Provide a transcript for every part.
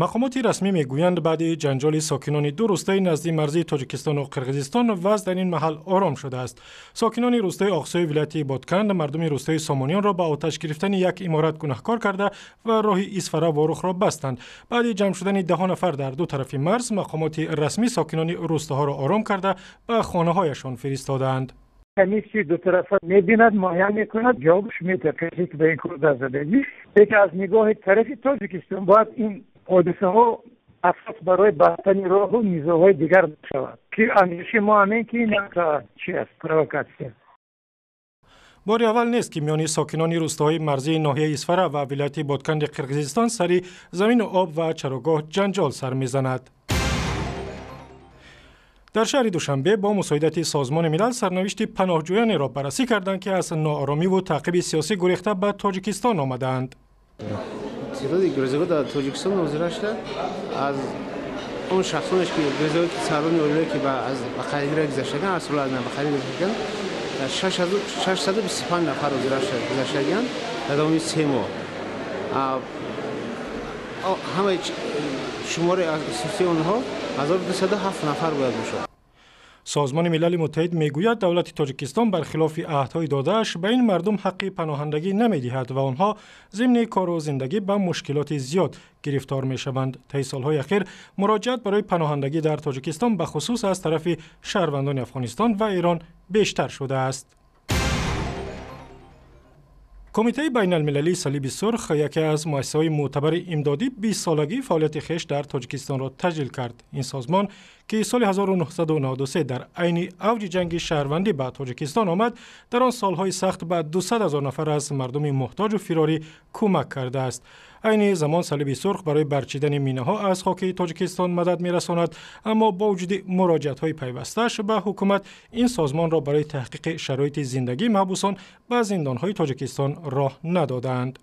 Мақомоти расмӣ мегӯянд, баъди ҷанҷоли сокинони ду рӯстаи назди марзии Тоҷикистону Қирғизистон вазъ дар ин маҳал ором шудааст. Сокинони рӯстаи Оқсӯи вилояти Ботканд мардуми рӯстаи Сомониёнро ба оташ гирифтани як иморат гунаҳкор карда ва роҳи Исфара Ворухро бастанд. Баъди ҷамъ шудани даҳо нафар дар ду тарафи марз, мақомоти расмӣ сокинони рӯстаҳоро ором карда, ба хонаҳояшон фиристодаанд. Комиссия дутарафа мебинад, муайян мекунад, ҷавобш медиҳад касе ки ба ин кор даст задагӣ. Лекин аз нигоҳи тарафи Тоҷикистон бояд ин ҳодисаҳо асос барои бастани роҳу низоъҳои дигар нашавад, ки андешаи мо ҳамин ки ин чи аст, провокатсия. Бори аввал нест, ки миёни сокинони рӯстаҳои марзии ноҳияи Исфара ва вилояти Ботканди Қирғизистон сари замину об ва чарогоҳ ҷанҷол сар мезанад. Дар шаҳри Душанбе бо мусоидати Созмони Милал сарнавишти паноҳҷӯянеро баррасӣ карданд, ки аз нооромиву таъқиби сиёсӣ гурехта ба Тоҷикистон омадаанд. Теъдоди гурезагон дар Тоҷикистон нозира шуда, аз он шахсоне ки гурезагон, ки сарони оилае ки ба қайдгирӣ гузаштаган, аз соли ба қайдгирӣ гузаштаган, 625 нафар ҳозира гузаштагианд дар давоми 3 моҳ. Ҳамаи шумори асосии онҳо 1207 нафар бояд бошад. Созмони Милали Муттаҳид мегӯяд, давлати Тоҷикистон бархилофи аҳдҳои додааш ба ин мардум ҳаққи паноҳандагӣ намедиҳад ва онҳо зимни кору зиндагӣ ба мушкилоти зиёд гирифтор мешаванд. Таи солҳои ахир муроҷиат барои паноҳандагӣ дар Тоҷикистон, бахусус аз тарафи шаҳрвандони Афғонистон ва Эрон, бештар шудааст. Кумитаи байналмилалии Салиби Сурх, яке аз муассисаҳои мӯътабари имдодӣ, 20-солагии фаъолияти хеш дар Тоҷикистонро таҷлил кард. Ин созмон, ки соли 1993 дар айни авҷи ҷанги шаҳрвандӣ ба Тоҷикистон омад, дар он солҳои сахт ба 200 ҳазор нафар аз мардуми муҳтоҷу фирорӣ кӯмак кардааст. Айни замон Салиби Сурх барои барчидани минаҳо аз хоки Тоҷикистон мадад мерасонад, аммо бо вуҷуди муроҷиатҳои пайвастааш ба ҳукумат, ин созмонро барои таҳқиқи шароити зиндагии маҳбусон ба зиндонҳои Тоҷикистон роҳ надодаанд.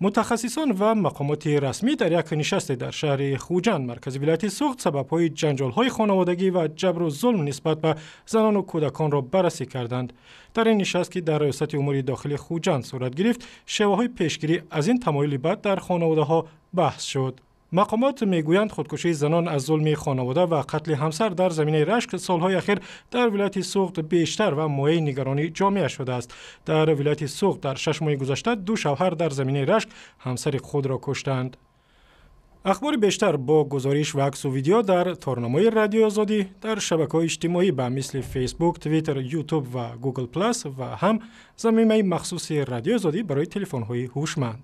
Мутахассисон ва мақомоти расмӣ дар як нишасте дар шаҳри Хуҷанд, маркази вилояти Суғд, сабабҳои ҷанҷолҳои хонаводагӣ ва ҷабру зулм нисбат ба занону кӯдаконро баррасӣ карданд. Дар ин нишаст, ки дар Раёсати умури дохили Хуҷанд сурат гирифт, шеваҳои пешгирӣ аз ин тамоюли бад дар хонаводаҳо баҳс шуд. Мақомот мегӯянд, худкушии занон аз зулми хонавода ва қатли ҳамсар дар заминаи рашк солҳои ахир дар вилояти Суғд бештар ва мояи нигаронии ҷомеа шудааст. Дар вилояти Суғд дар 6 моҳи гузашта ду шавҳар дар заминаи рашк ҳамсари худро куштанд. Ахбори бештар бо гузориш ва аксу видео дар торнамои Радиои Озодӣ дар шабакаҳои иҷтимоӣ ба мисли Фейсбук, Твиттер, Ютуб ва Гугл Плюс ва ҳам замимаи махсуси Радиои Озодӣ барои телефонҳои ҳушманд.